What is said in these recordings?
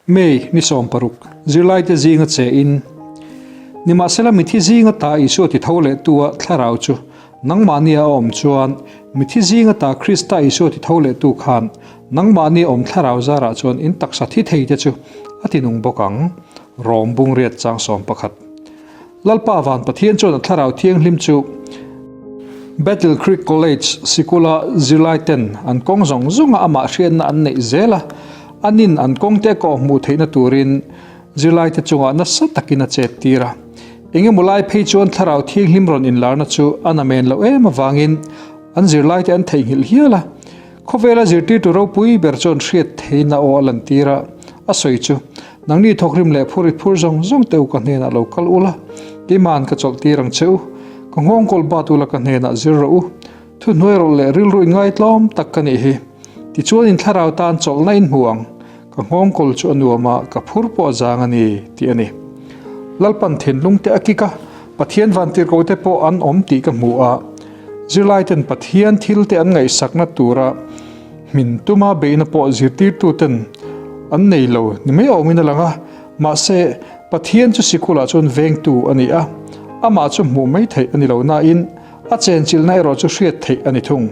May ni 16, zirlaite zinga che in, Nimahsela mithi zinga ta Isua ti tho leh tu a thlarau chu nangmahni a awm chuan, mithi zinga ta Krista Isua ti tho leh tu khan nangmahni awm thlarau zarah chuan in taksa thi thei te chu a ti nung bawk ang. Rom Bungriat chang 11. Lalpa van Pathian chuan a thlarau thianghlim chu Battle Creek College sikula zirlai ten an kawng zawng zawnga amah hriatna an neih zel a, anin an kawngte kawh hmuh theihna turin zirlaite chungah nasa takin a chet tir a. Engemaw lai phei chuan thlarau thianghlim rawn inlarna chu a namen loh em avangin an zirlaite an theihnghilh hial a. Khawvela zirtirtu ropui ber chuan hriat theihna aw a lantir a, a sawi chu, Nangni thawkrim leh phur i phur zawng zawng te u ka hnenah lo kal ula, keimahan ka chawlh tir ang che u. Ka nghawng kawl bat ula ka hnenah zir rawh u. Thuhnuai rawlh leh rilru in ngaitlawm tak ka nih hi. Tichuan in thlarau tan chawlhna in hmu ang. Ka nghawng kawl chu a nuam a, ka phur pawh a zang a ni, tih a ni. Lalpan thinlung te a kik a, Pathian vantirhkoh te pawh an awm tih ka hmu a. Zirlaiten Pathian thil te an ngaihsakna tura hmin tuma beihna pawh zirtirtuten an nei lo ni mai awmin a lang a, mahse Pathian chu sikulah chuan vengtu a ni a, amah chu hmuh mai theih a ni lo nain a chenchilhna erawh chu hriat theih a ni thung.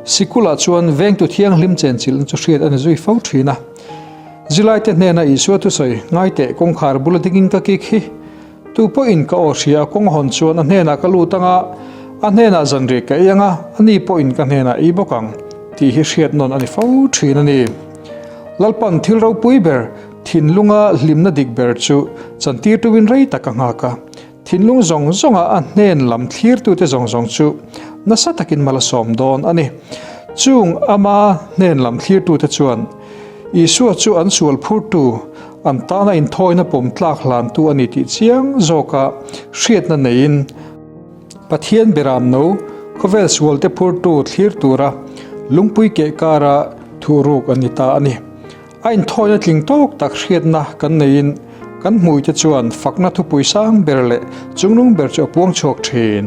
Sikulah chuan vengtu thianghlim chenchilhna chu hriat a ni zui fo thin a. Zilaite hnena Isua thusawi ngaiteh kawngkhar bula dingin ka kik hi. Tu pawhin ka aw hria a kawng hawn chuan a hnenah ka lut anga, a hnenah zanriah ka ei anga, ani pawhin ka hnenah ei bawk ang, tih hi hriat nawn a ni fo thin a ni. Lalpan thil ropui ber, thinlunga hlimna dik ber chu chantir tuin rei tak a nghak a. Thinlung zawng zawnga a hnen lam thlirtute zawng zawng chu nasa takin mal a sawm dawn a ni. Chung ama hnen lam thlirtute chuan Isua chu an sual phurtu, an tana inthawina pawm tlak hlantu a ni tih chiang zawka hriatna neiin Pathian beram no khawvel sualte phurtu thlir tura lungpui keh kara thuhruk a ni ta a ni. A inthawina tling tawk tak hriatna kan neiin kan hmuite chuan fakna thupui sang ber leh chungnung ber chu a puang chhuak thin.